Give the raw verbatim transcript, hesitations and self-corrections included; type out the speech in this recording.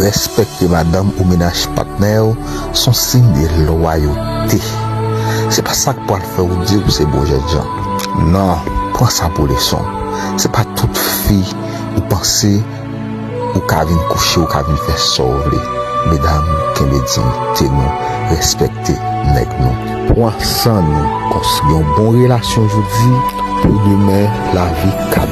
Respekte madanm ou mennaj patnè w se yon siy de lwayote. Se pa sa k pral fè w di w se bon jènjan. Non, pran sa pou leson. Se pa tout fi ou panse ou ka vin kouche, ou ka vin fè sa w vle. Medam, kenbe diyite nou, respekte nèg nou. Pran san nou, konstwi yon bon relasyon jodi pou demen lavi ka